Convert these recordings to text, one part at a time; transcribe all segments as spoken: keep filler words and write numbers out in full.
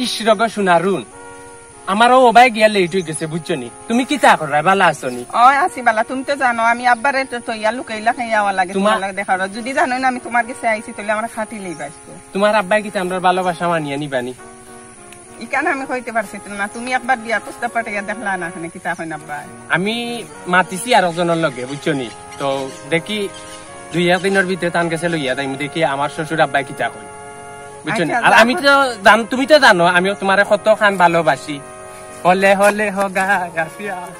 ইশ রগ সোনারুন, আমার অউ অবায় গিয়া লেট অইগেছে, বুঝছো নি? তুমি কিতা কররায়, বালা আছো নি? অয়, আছি বালা। তুমি তো জানো, আমি আব্বারে তো তইয়া লুকাইলা খাইয়া আওয়া লাগে, তুমার লাগি দেখার। যদি জানো না আমি তুমার গেছে আইছি, তাইলে আমারে খাটি লইবা আইজকু। তুমার আব্বায় কিতা আমরার ভালোবাসা মানিয়া নিবা নি? ইখান আমি কইতে পারছি তো না, তুমি একবার বিয়ার প্রস্তাব পাঠাইয়া দেখলা না, কেনে কিতা কইন আব্বায়? আমি মাতিছি আরক জনর লগে, বুঝছো নি? তো দেখি দুই এক দিনর ভিতরে তান গেছে লইয়া যাইমু, দেখি আমার শ্বশুর আব্বায় কিতা কইন, বুঝছো নি? আচ্ছা, আর আমি তো জান-, তুমি তো জানো আমি তুমারে কতখান ভালোবাসি। হলে হলে হোগা ইয়া পিয়ার,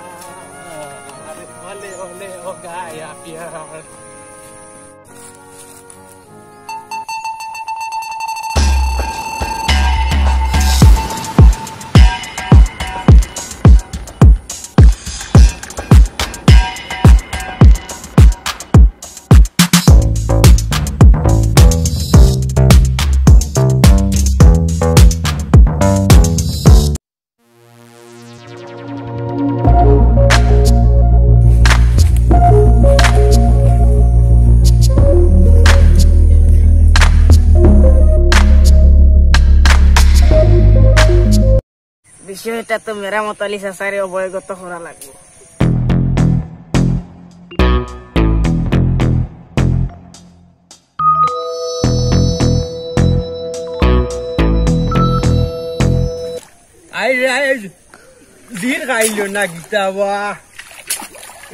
হলে হলে হোগা ইয়া পিয়ার। বিষয়টা তো মেরামত আলী চাচারে অবগত করা লাগবো। আইজ, আইজ, দিন খাইলো না কিতা বা।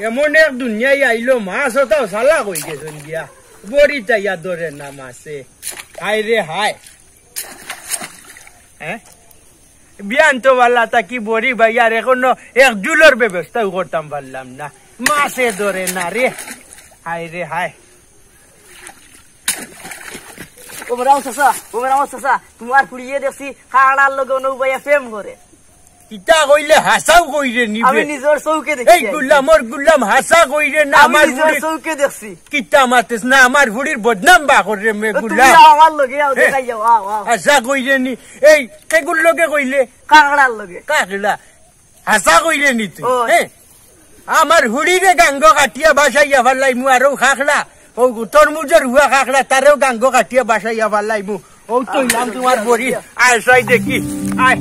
এমন এক দুনিয়ায় আইলো, মাছ অতাও চালাক অইগেছইন গিয়া। বড়ি তাইয়া ধরে না মাছে। হায় রে হায়। হ্যাঁ? বিয়ান তো বালা থাকি বড়ি বাইয়ার, এখনো এক জুলর ব্যবস্থাও করতাম পারলাম না। মাছে ধরে না রে। হায় রে হায়। ও মেরামত চাচা, ও মেরামত চাচা, তুমার ফুড়িয়ে দেখছি কাকড়ার লগে অনো বইয়া প্রেম করে। কিতা কইলে হাছাউ কইরে নি বে? আমি নিজর চউখে দেখছি। এই গুলামর গুলাম হাছা কইরে না, আমি আমার নিজর ফুড়ি। চউখে দেখছি। কিতা মাতেছ না, আমার ফুড়ির বদনাম বা কররে মে ও, তুমি গুলাম। আও আমার লগে, আও, হে। দেখাই যাও, আও, আও। হাছা কইরে নি, এই কেগুর লগে কইলে? কাকড়ার লগে। কাকড়া। হাছা কইরে নি তুই? ও। হে? আমার ফুড়িরে গাঙ্গো কাটিয়া বাসাইয়া ফালাইমু, আর অউ কাকড়া, অউ তরমুজর হুয়া কাকড়া, তারেও গাঙ্গো কাটিয়া বাসাইয়া ফালাইমু। অউ তো ইয়াম তুমার বড়ি, আয় চাই দেখি, আয়।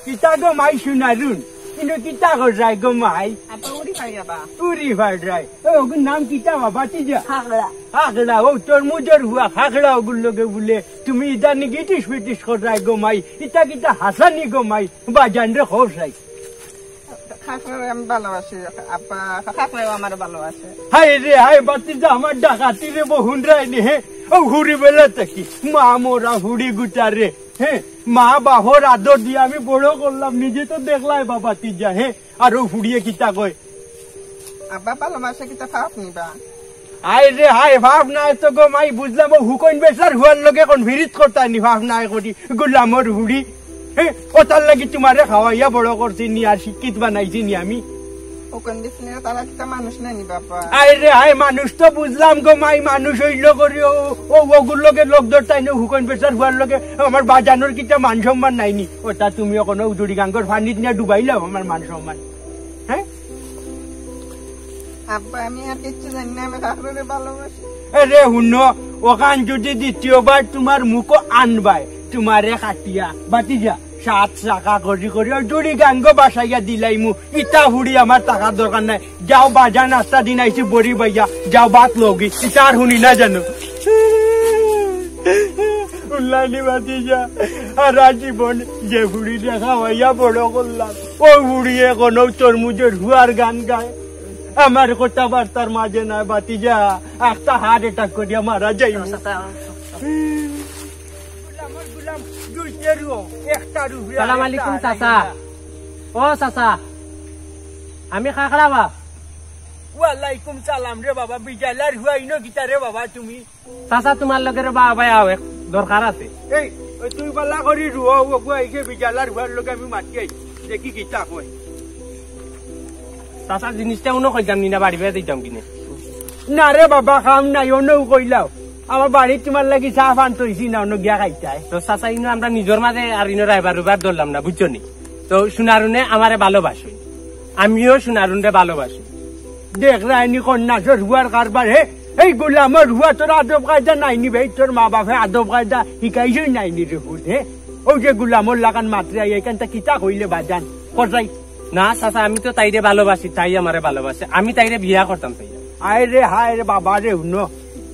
কিতা গো মাই সোনারুন? কিন্তু কিতা কররায় গো মাই? আব্বা উড়ি ফাড়িয়া বা। উড়ি ফাড়রায়। ও, অগুর নাম কিতা বা, বাতিজা? কাকড়া। কাকড়া, অউ তরমুজর হুয়া কাকড়া অগুর লগে বুলে। তুমি ইতা নি গিটিস পিটিস কররায় গো মাই। ইতা কিতা হাছা নি গো মাই? বাজানরে কও চাই। কাকড়ারে আমি ভালোবাসি, আব্বা, কাকড়াও আমারে ভালোবাসে। হায় রে হায়, বাতিজা আমার ডাকাতিরে বউত হুনরায় নি, হে? অউ ফুড়ি বেলা থাকি, মা মরা ফুড়ি গুটারে। হে, মা বাফর আদর দিয়া আমি বড় করলাম, নিজে তো দেখলায় বা বাতিজা, হে, আর অউ ফুড়িয়ে কিতা কয়? আব্বা ভালোবাসা কিতা পাপ নি বা? আয় রে হায়, পাপ নায় তো গো মাই, বুঝলাম অউ হুকইন বেচার হুয়ার লগে অখন ফিরিত করতায় নি, পাপ নায় করি, গুলামর ফুড়ি। হে, অতার লাগি তুমারে খাওয়াইয়া বড় করছি নি আর শিক্ষিত বানাইছি নি আমি। অখন দেখছি না, তারা কিতা মানুষ নায় নি বাবা? আয় রে হায়, মানুষ তো বুঝলাম গো মাই, মানুষ অইলো করি অউ, অউ অগুর লগে লগ ধরতায় নি, হুকইন বেচার হুয়ার লগে, আমার বাজানর কিতা মান সম্মান নাই নি? অতা তুমি অখনো উজুড়ি গাঙ্গর পানিত নিয়া ডুবাইলাও আমার মান সম্মান। হ্যাঁ? আব্বা, আমি আর কিচ্ছু জানি না, আমি কাকড়ারে ভালোবাসি। এরে হুনো, অখান যদি দ্বিতীয়বার তুমার মুখো আনবায়, তুমারে কাটিয়া, বাতিজা, সাত চাকা করি করি অউ জুড়ি গাঙ্গো বাসাইয়া দিলাইমু। ইতা ফুড়ি আমার থাকার দরকার নাই। যাও, বাজান আস্তা দিন আইছি বড়ি বাইয়া, যাও ভাত লওগি। ইতা আর হুনি না জানো। উল্লানি বাতিজা, হারা জীবন যে ফুড়িরে খাওয়াইয়া বড় করলাম, অউ ফুড়ি অখন অউ তরমুজর হুয়ার গান গায়। আমার কথাবার্তার মাঝে নায় বাতিজা, আস্তা heart attack করিয়া মারা যাইমু। গুলাম, গুলাম, দুইটা রুও, একটা রুও, সালাম একটা আলাইকুম, হারাই চাচা। না। ও চাচা, আমি কাকড়া বা। ওয়ালাইকুম সালাম রে বাবা, বিজালার হুয়া ইনো কিতা রে বাবা তুমি? চাচা, তুমার লগে রে বাবা, আও এক দরকার আছে। এই, ওই তুই বালা করি রুও, ও বুয়া, এই যে বিজালার হুয়ার লগে আমি মাতি আই, দেখি কিতা কয়। চাচা, জিনিসটা অনো কইতাম নি না, বাড়ি বেড়া দিতাম কিনে? না রে বাবা, কাম নাই, অনো কইলাও। আমার বাড়িত তুমার লাগি চা পান থইছি না, অনো গিয়া খাইতায়। তো চাচা, ইনো আমরা নিজর মাঝে আর ইনো রাইবার রুবার ধরলাম না, বুঝছো নি? তো সোনারুনে আমারে ভালোবাসে, আমিও সোনারুনরে ভালোবাসি। দেখরায়নি কন্যাসর হুয়ার কারবার, হে? এই গুলামর হুয়া, তোর আদব কায়দা নাই নি বে? তোর মা বাপে আদব কায়দা হিকাইছইন নায় নি রে পুত, হে? অউ যে গুলামর লাখান মাতরে আইয়া ইখানতা কিতা কইলে বাজান? কসাই। না চাচা, আমি তো তাইরে ভালোবাসি, তাই আমারে ভালোবাসে, আমি তাইরে বিয়া করতাম চাই। আয় রে হায় রে বাবা রে, হুনো,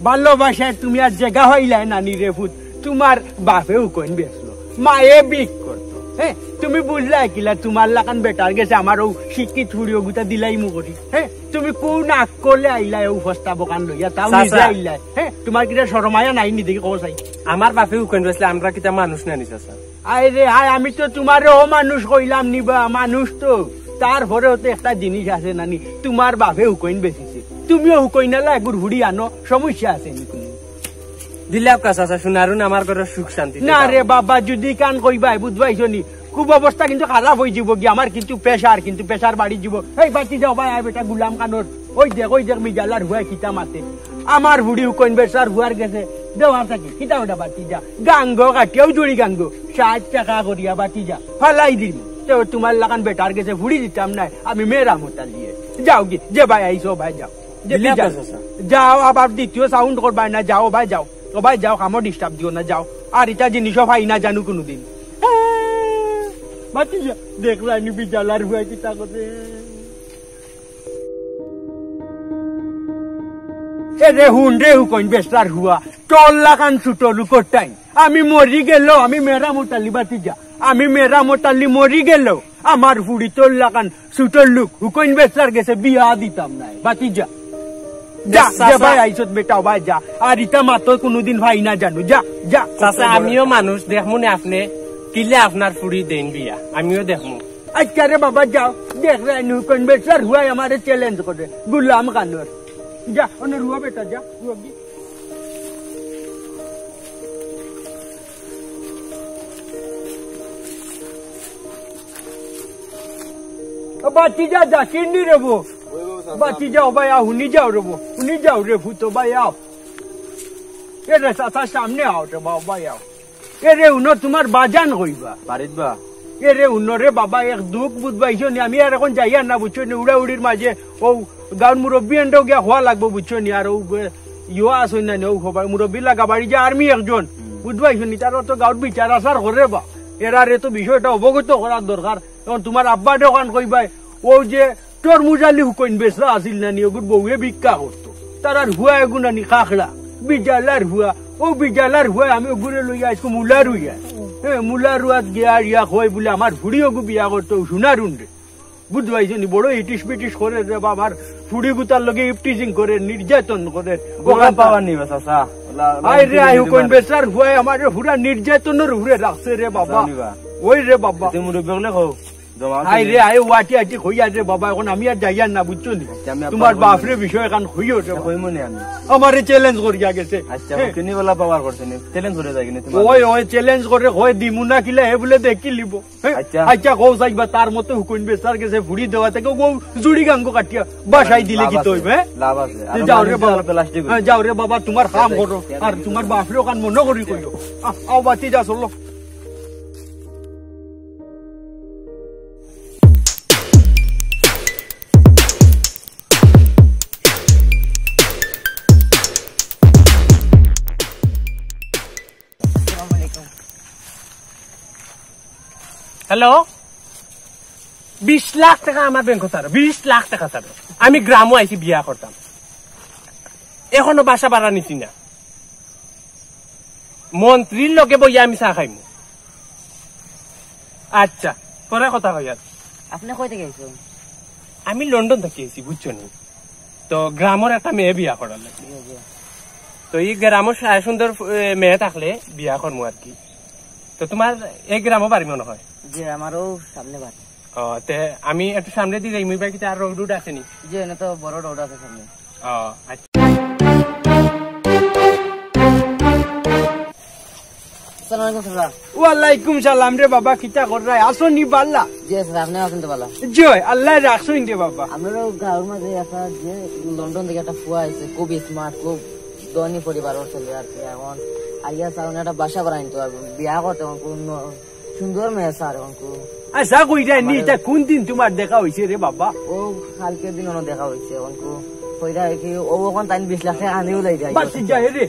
ভালোবাসায় তুমি আর জেগা পাইলায় না নি রে পুত। তুমার বাপে হুকইন বেচলো, মায়ে ভিক করতো, হে? তুমি বুঝলায় কিলা তুমার লাখান বেটার গেছে আমার অউ শিক্ষিত ফুড়ি অগুতা দিলাইমু করি, হে? তুমি কুন আক্কলে আইলায় অউ প্রস্তাব অখান লইয়া, তাও চাচা। নিজে আইলায়, হে? তুমার কিতা শরম হায়া নাই নি দেখি কও চাই? আমার বাপে হুকইন বেচলে আমরা কিতা মানুষ না নি চাচা? আয় রে হায়, আমি তো তুমারে অমানুষ কইলাম নি বা, মানুষ তো। তারপরেও তো একটা জিনিস আছে না নি, তুমার বাপে হুকইন বেচিছে, তুমিও হুকইনআলা এগুর ফুড়ি আনো, সমস্যা আছে নি কুনু? দিলাউক্কা চাচা, সোনারুন আমার ঘরর সুখ শান্তি না রে বাবা, যুদি ইখান কইবায়, বুঝবায়ছো নি? খুব অবস্থা কিন্তু খারাপ অইযিবো গি, আমার কিন্তু pressure, কিন্তু pressure বাড়ি যিবো। এই বাতি যাও ভাই, আয় বেটা গুলাম খানর। ওই দেখ, ওই দেখ, বিজালার হুয়ায় কিতা মাতে। আমার ফুড়ি হুকইন বেচার হুয়ার গেছে, দেওয়ার থাকি, কিতা ওটা বাতি যা। গাঙ্গো কাটিয়াও জুড়ি গাঙ্গো, ষাইট টেকা করিয়া বাতি যা। ফালাই দিমু। তে তুমার লাখান বেটার গেছে ফুড়ি দিতাম নায়, আমি মেরামত আলিয়ে। যাও গি, যে ভাই আইছো ভাই যাও। যে দিলে বিজা-, তো চাচা। যাও, আবার দ্বিতীয় sound করবায় না, যাও ভাই যাও। ও ভাই যাও, কামো disturb দিও না, যাও। আর ইতা জিনিসও পাই না জানু কুনুদিন। বাতি যা, দেখলায়নি বিজালার হুয়ায় কিতা করে। এ রে হুন রে হুকইন বেচার হুয়া, তোর লাখান ছুটো লুকর টাইম। আমি মরি গেলেও, আমি মেরামত আলি বাতি যা, আমি মেরামত আলি মরি গেলেও আমার ফুড়ি তোর লাখান ছুটো লুক হুকইন বেচার গেছে বিয়া দিতাম নায় বাতি যা। যা, বেশ, যা চাচা। ভাই আইছত বেটা, ভাই যা। আর ইতা মাতো কুনুদিন পাই না জানু, যা, যা। চাচা, আমিও মানুষ, দেখমু নে আপনে কিলা আপনার ফুড়ি দেইন বিয়া, আমিও দেখমু। আচ্ছা রে বাবা, যাও, দেখরায়নি হুকইন বেচার হুয়ায় আমারে challenge করে, গুলাম খানর। যা, অনো রুয়া বেটা, যা, রুয়া গি। ও বাতি যা, যা, কিন্নি রে বো? বাতি যাও ভাই, আও, হুনি যাও রে বো, হুনি যাও রে ফুতো ভাই, আও। এ রে চাচা, সামনে আও রে বাবা, ভাই আও। এ রে, হুনো, তুমার বাজান কইবা? বাড়িত বা? এ রে, হুনো রে বাবা, এক দুখ বুঝবায়ছো নি, আমি আর অখন যাইয়ার না, বুঝছো নি, উড়াউড়ির মাঝে অউ গাউর মুরব্বি এনরেও গিয়া কওয়া লাগবো, বুঝছো নি, আর অউ বে-, ইয়ো আছইন না নি, অউ হবা-, মুরব্বি লাগা বাড়ি যে আর্মি একজন, হুম। বুঝবায়ছো নি, তারা তো গাউর বিচার আচার করে বা, এরারে তো বিষয়টা অবগত করার দরকার। অখন তুমার আব্বারে অখান কইবায়, অউ যে তরমুজ আলি হুকইন বেচরা আছিল না নি, অগুর বউয়ে ভিক্ষা করতো। তারার হুয়া এগু না নি খাখড়া, বিজালার হুয়া। অউ বিজালার হুয়া আমি অগুরে লইয়া আইজকু মুলা রুইয়া। হে, মুলা রুয়াত গিয়া আর ইয়া কয় বুলে আমার ফুড়ি অগু বিয়া করতো, সোনারুনরে। বুঝবায়ছো নি, বড় ইটিস পিটিস করে রে বাবা, আমার ফুড়ি গুতার লগে ইফটিজিং করে, নির্যাতন করে। গোলাম পাওয়ার নিবা, চাচা। আয় রে, আয় হুকইন বেচার হুয়ায় আমারে পুরা নির্যাতনর উপরে রাখছে রে বাবা। জানিবা। ওই রে বাবা। তুমি মুরব্বি অকলে কও। জমা আয় রে, আয়, ওয়াটি আটি কইয়া রে বাবা, অখন আমি আর যাইয়ার না, বুঝছো নি? আচ্ছা, আমি আব্বার তুমার কইমু। বাপরে বিষয় অখান কইও রে আচ্ছা, বাবা। কইমু নে আমি। আমারে challenge করিয়া গেছে। আচ্ছা, হে। কিনি বেলা পাওয়ার করছে নি? Challenge করে যায় কিনি তুমার? ওই, ওই, challenge করে, কয় দিমু না কিলা, হে বুলে দেখি লিবো। হে? আচ্ছা। আচ্ছা, কও যাইবা, তার মতো হুকইন বেচার গেছে ফুড়ি দেওয়া থাকি, অউ জুড়ি গাঙ্গো কাটিয়া বাসায় দিলে কিতা অইবো, হে? লাভ আছে। আর যাও রে বাবা। Plastic হ্যাঁ, যাও রে বাবা, তুমার কাম করো। আর তুমার বাপরে অখান মনো করি কইও। আ-, আও বাতি যা, চলো। হ্যালো, বিশ লাখ টেকা আমার ব্যাংকো ছাড়ো, বিশ লাখ টেকা ছাড়ো। আমি গ্রামো আইছি বিয়া করতাম, অখনো বাসা ভাড়া নিছি না। মন্ত্রীর লগে বইয়া আমি চা খাইমু। আচ্ছা, পরে কথা কইয়ার। আপনে কই থাকি আইছইন? আমি লন্ডন থাকি আইছি, বুঝছো নি? তো গ্রামর একটা মেয়ে বিয়া করার লাগি। জি, জি। তো ই গ্রামর সা-, সুন্দর, এ, মেয়ে থাকলে বিয়া করমু আর কি। তো তুমার এই গ্রামো বাড়ি মনে হয়? জি, আমারও সামনে বাড়ি। ও, তে আমি একটু সামনে দিয়ে যাই, মুই বাড়িতে আর রোড রোড আছে নি? জি, এনে তো বড় রোড আছে সামনে। ও, আচ্ছা। আসসালামু আলাইকুম চাচা। ওয়ালাইকুম সালাম রে বাবা, কিতা কররায়? আছো নি বালা? জি চাচা, আপনে আছইন তো বালা? জি, আল্লায় রাখছইন রে বাবা। আমরার গাউর মাঝে একটা যে লন্ডন থাকি একটা ফুয়া আইছে, খুব smart, খুব ধনী পরিবারর ছেলে আর কি। এখন আইয়া স্যার, উনি একটা বাসা ভাড়া নিতো, আর বিয়া করতে এখন কোন সুন্দর মেয়ে স্যার, এখন কো- আচ্ছা, কইরা নি, এটা কোন দিন তোমার দেখা হইছে রে বাবা? ও কালকের দিন ওনো দেখা হইছে, এখন কো- কইরা কি ও এখন তাইন বিশ লাখ টেকা আনিও লই যায়। বাস, যা রে,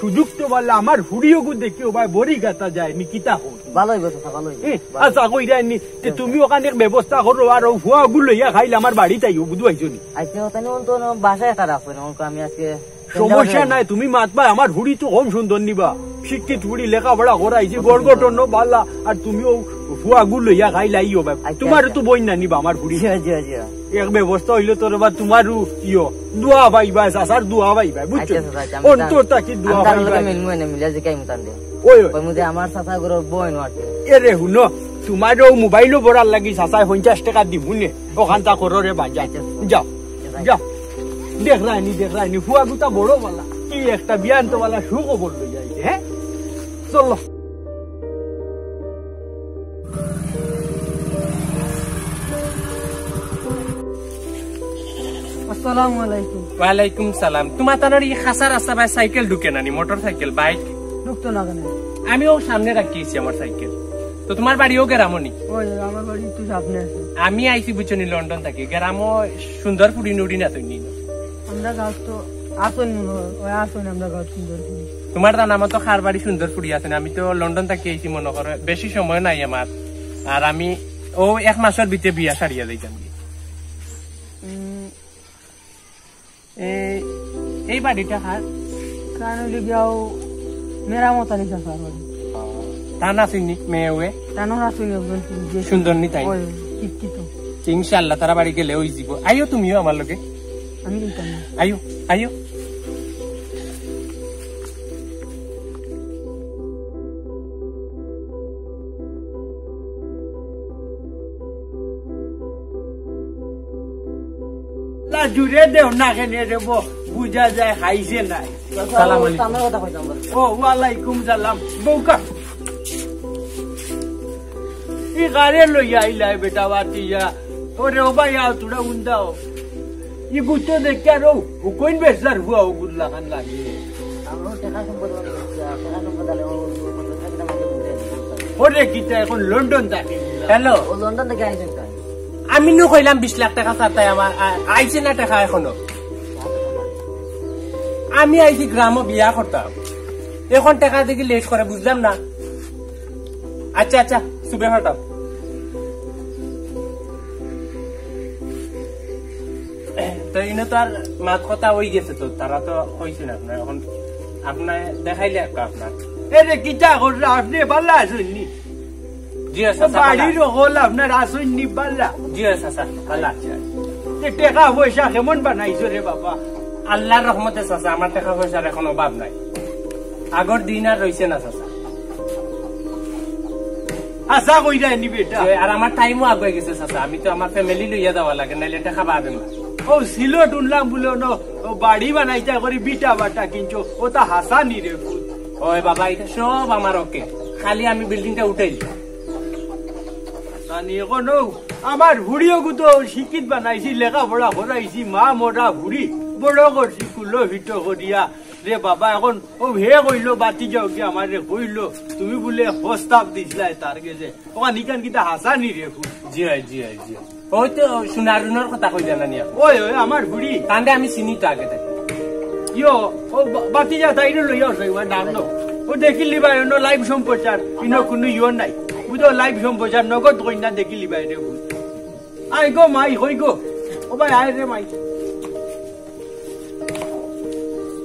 সুযোগ তো বললা, আমার হুড়িও গু দেখিও ভাই, বড়ি গাতা যায় নি, কিতা হো? ভালো হইব চাচা, ভালো হইব। এ, আচ্ছা, কইরা নি, তে তুমি ওখানে এক ব্যবস্থা করো, আর ও ফুয়া গু লইয়া খাইলে আমার বাড়িত আইও, বুঝু আইছো নি? আজকে ওখানে তো বাসায় একটা রাখবেন, এখন কো আমি আজকে সমস্যা নাই, তুমি মাতবা, আমার হুড়ি তো কম সুন্দর নিবা, শিক্ষিত হুড়ি, লেখাপড়া করাইছি, গড় গঠন বালা, আর তুমিও ফুয়া গু লইয়া খাইলাইও ভাই। আচ্ছা, তোমার আচ্ছা। তো বইন না নিবা আমার হুড়ি। জি, জি, জি। এক ব্যবস্থা হইলে তোর বা তোমারও ইয়ো, দোয়া পাইবা, চাচার দোয়া পাইবা, বুঝছো? আচ্ছা, আচ্ছা, আচ্ছা, আমি অন্তর তার- থাকি দোয়া আমি তার পাইবা। লগে মিলমু এনে, মিলে যে কাইমু তান দে। ওই, ওই। কইমু যে আমার চাচা গরুর বইন আর কি। এ রে, হুনো, তোমার ও মোবাইলও বড়ার লাগি চাচায় পঞ্চাশ টেকা দিমু নে, ওখান তা করো রে বাজার। আচ্ছা, আচ্ছা। যাও। যাও। দেখরায়নি, দেখরায়নি, ফুয়া গুতা বড় বালা। কি একটা বিয়ান তো বালা সুখবর লই আইছে, হ্যাঁ? চলো। আসসালামু আলাইকুম। ওয়ালাইকুম সালাম। তোমার তানোর এই খাসা রাস্তা ভাই সাইকেল ঢুকে না নি, মোটর সাইকেল, বাইক? ঢুকতো না কেন? আমি ও সামনে রাখিয়েছি আমার সাইকেল। তো তোমার বাড়িও গেরামো নি? ওই, আমার বাড়ি একটু সামনে আছে। আমি আইছি বুঝছো নি লন্ডন থাকি। গেরামো সুন্দর ফুড়ি নুড়ি না তুই নি? আমরা গাঁও তো আসন মনে হয়, ওই আসন আমরা গাঁও সুন্দর ফুড়ি। তোমার জানা মতো কার বাড়ি সুন্দর ফুড়ি আছে না? আমি তো লন্ডন থাকি আইছি মনে করো, বেশি সময় নাই আমার। আর আমি ও এক মাসের ভিতরে বিয়া সারিয়া যাইতাম। উম, এই, এই বাড়িটা কার? কারণ হইলে গিয়াও মেরামত আলী চাচার বাড়ি। তান আছেনি মেয়ে ওয়ে? তানোর আছেনি একজন যে সুন্দর নি তাই? ওই, শিক্ষিত। ইনশাআল্লাহ তারা বাড়ি গেলে ওই যাব। আইও তুমিও আমার লগে। আমি দিতাম না। আইও, আইও। লা জুরে দেও না কেনে রে বো, বুঝা যায় খাইছে নাই। সালাম আলাইকুম। আমার কথা কইতাম বল। ও, ওয়ালাইকুম সালাম। বউকা। ই গারে লইয়া আইলায় বেটা বাতিয়া। ওরে ও ভাই, আও তোরা উন্দাও। ই গুতো দেখে আর ও হুকইন বেচার হুয়া ও গুল্লা খান লাগে। আমরাও টেকা সম্পদ অনেক বেশি, আর টেকা সম্পদ আলে ও, ও, ও, ও, ও, ওরে কিতা এখন লন্ডন থাকে। হ্যালো। ও লন্ডন থেকে আইছেন তাই? আমি নু কইলাম বিশ লাখ টেকা স্যার, তাই আমার আ-, আইছে না টেকা এখনো। আমি আইছি গ্রামো বিয়া করতাম, এখন টেকা দেখি লেট করে, বুঝলাম না। আচ্ছা, আচ্ছা, সুবে ফাটাও। তো ইনো তো আর মাত কথা হই গেছে, তো তারা তো কইছে না আপনার, এখন আপনার দেখাইলে একটা আপনার। এ রে, কিতা করলা আপনি? ভালা আছেন নি? জি, চাচা, বাড়ির ভালা। হকল আপনার আছেন নি ভালা? জি, চাচা, ভালা। আচ্ছা, তে টেকা পয়সা কেমন বানাইছো রে বাবা? আল্লাহর রহমতে চাচা, আমার টেকা পয়সার এখন অভাব নাই, আগর দিন আর রইছে না চাচা। আশা কইরা নি বেটা। যে, আর আমার টাইমও আগে গেছে চাচা, আমি তো আমার ফ্যামিলি লইয়া যাওয়া লাগে, নাইলে টেকা পাবে না। ও সিলেট উনলাম বলে ন, ও বাড়ি বানাইতে করি বিটা বাটা কিনছো, ও তা হাসা নি রে পুত। ওই বাবা, এটা সব আমার ওকে, খালি আমি বিল্ডিংটা উঠাইলি। হাসা নি এখন ও আমার হুড়িও গুতো শিক্ষিত বানাইছি, লেখাপড়া করাইছি, মা মরা হুড়ি বড় করছি, কুলো হিটো করিয়া। রে বাবা, এখন ও হে কইলো, বাতি যাও কি আমারে কইলো, তুমি বুলে প্রস্তাব দিছলায় তার গেছে। ওখান ইখান কিতা হাসা নি রে ফুল? জি হয়, জি হয়, জি হয়। ওই তো সোনার রুনোর কথা কই জানা নি আপনি? ওই, ওই, আমার বুড়ি। তান্ডে আমি চিনি তো আগে থাকি। ইয়ো, ও বা-, বাতি যা তাইরে লইয়া যাই, ওই নাম লো। ও দেখিলি ভাই, অন্য লাইভ সম্প্রচার, ইনো কোনো ইয়ো নাই। বুঝো, লাইভ সম্প্রচার, নগদ কইনা দেখিলি ভাই রে ফুল। আই গো মাই, কই গো? ও ভাই, আয় রে মাই।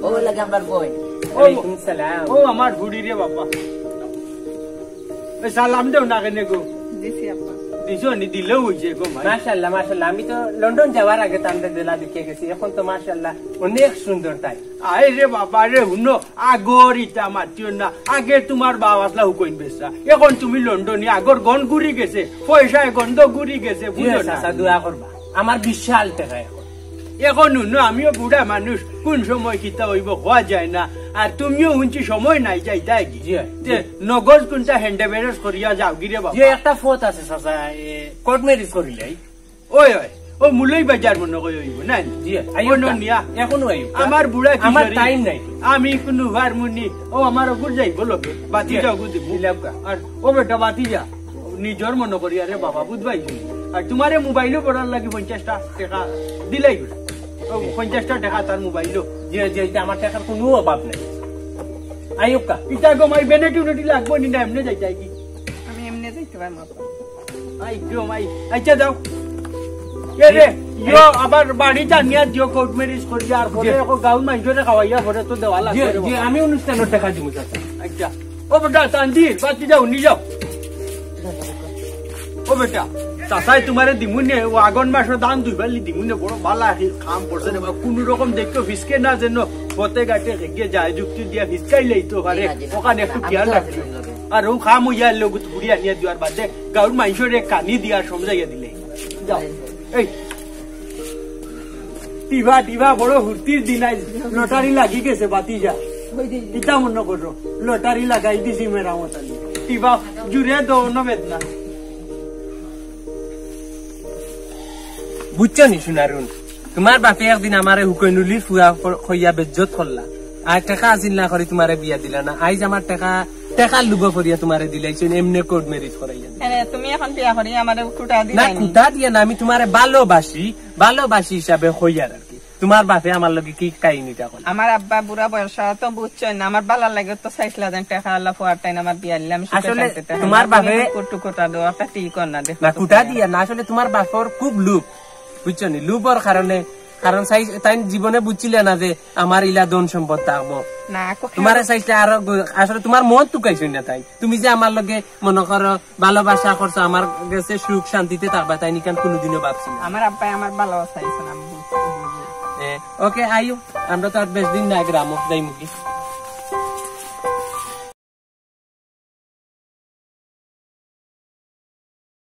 ও লাগে আমার বই। ও, ওয়ালাইকুম সালাম। ও আমার বুড়ি রে বাবা। এ সালাম দেও না কেনে গো? দিছি আপা। দিছো নি? দিলেও হইছে গো মাই। মাশাআল্লাহ, মাশাআল্লাহ। আমি তো লন্ডন যাওয়ার আগে তান্ডে দিলা দেখে গেছি। এখন তো মাশাআল্লাহ অনেক সুন্দর তাই। আয় রে বাবা রে, হুনো, আগর ইতা মাতিও না। আগে তোমার বাপ আসলা হুকইন বেচরা। এখন তুমি লন্ডনি, আগর গন ঘুরি গেছে, পয়সায় গন্ধ ঘুরি গেছে, জি বুঝো না? চাচা, দোয়া করবা। আমার বিশাল টেকা এখন। এখন হুনো, আমিও বুড়া মানুষ, কোন সময় কিতা হইব কওয়া যায় না। আর তুমিও হুনছি সময় নাই যাইতায় গি। জি, জি। তে নগদ কোনটা হ্যান্ডে ব্যালেন্স করিয়া যাও গি রে বাবা? জি, একটা ফত আছে চাচা, এ, কোর্ট ম্যারেজ করিলাই। ওই, ওই, ও মৌলভীবাজার মনে করি অইবো না? জি, আইও অন্য না। নিয়া। এখনো আইও না। আমার বুড়া আমার কিশোরী। টাইম নাই। আমি কুনু পারমুনি। ও আমার অগুর যাইবো লগে। বাতি জি। যাওগু দিমু। দিলাম কা। আর ও বেটা বাতি যা। নিজর মনে করি, আরে বাবা, বুঝবায় নি। আর তুমারে মোবাইলও পড়ার লাগি পঞ্চাশটা টেকা দিলাই বেটা। ও পঞ্চাশটা টেকা তার মোবাইলও। জি, জি, জি, আমার টেকার কুনু অভাব নাই। আইও কা। ইতা গো মাই বেনেটি উনেটি লাগবো নি না, এমনে যাইতায় কি? আমি এমনে যাইতে পারমু। আই গো মাই, আচ্ছা যাও। এ রে, ইয়ো, আবার বাড়িত আনিয়া দিও, কোর্ট ম্যারেজ করি, আর পরে জি। এখন গাউর মাইনষরে খাওয়াইয়া পরে তো দেওয়া লাগবো জি, রে জি, বাবা। আমি অনুষ্ঠানর টেকা দিমু, চাচা। আচ্ছা। ও বেটা, তানজির, বাতি যাও, নি যাও। ও বেটা, চাচাই তুমারে দিমুনে, ও আগন মাসো ধান দুই বালি দিমুনে, বড় বালা আখির কাম করছে রে বাবা। কুনু রকম দেখতো ফিসকে না যেন, পথে ঘাটে হেগে যায়, যুক্তি দিয়া ফিসকাই লইতো পারে, ওখানে একটু খেয়াল রাখিও। আর ও কাম অইয়া লোক ঘুরি আনিয়া দিওয়ার বাদে গাউর মাইনষরে কানি দিয়া সমঝাইয়া দিলে। যাও। এই। টিবা, টিবা, বড় হুরতির দিন আইজ। লটারি লাগি গেছে, বাতি যা। ইতা মনে করো, লটারি লাগাই দিছি মেরামত আলী। টিবা, জুরে দো, অনো বেদনা। বুঝছো নি, সোনারুন? তুমার বাপে একদিন আমারে হুকইনুলির ফুয়া ক-, কইয়া বেজ্জত করলা। আর টেকা আছিল না করি তুমারে বিয়া দিলা না। আইজ আমার টেকা, টেকার লুভো করিয়া তুমারে দিলাইছইন, এমনে কোর্ট ম্যারেজ করাইয়া দিলা। আরে, তুমি এখন বিয়া করি আমারে কুটা না, দিলাইনি। কুটা দিয়া না, আমি তুমারে ভালোবাসি, ভালোবাসি হিসাবে কইয়ার আর কি। তুমার বাপে আমার লগে কি কাহিনীটা করলা? আমার আব্বা বুড়া বয়স, তো বুঝছইন না, আমার বালা লাগে তো চাইছলা যেন টেকা আল্লাহ ফুয়ার টাইন আমার বিয়া দিলাম, সুখে আসলে শান্তিতে থাকি। তুমার বাপে কুটু কুটা দেওয়া, একটা ঠিক কর না, দেখো না, তো কুটা দিয়া। দিয়া না, আসলে তুমার বাপর খুব লোভ, বুঝছো নি? লোভর কারণে, কারণ চাই-, তাইন জীবনে বুঝছিলা না যে আমার ইলা ধন সম্পদ থাকবো। না, কো-, তুমারে চাইছলা আরো গ-, আসলে তুমার মন তুকাইছইন না তাইন। তুমি যে আমার লগে মনে করো ভালোবাসা করছো, আমার গেছে সুখ শান্তিতে থাকবা, তাইন ইখান কুনুদিনও ভাবছি না। আমার আব্বাই আমার ভালো চাইছে না, আমি বুঝছি, বুঝি। এ, ওকে, আইও, আমরা তো আর বেশ দিন না গ্রামো যাইমুগি।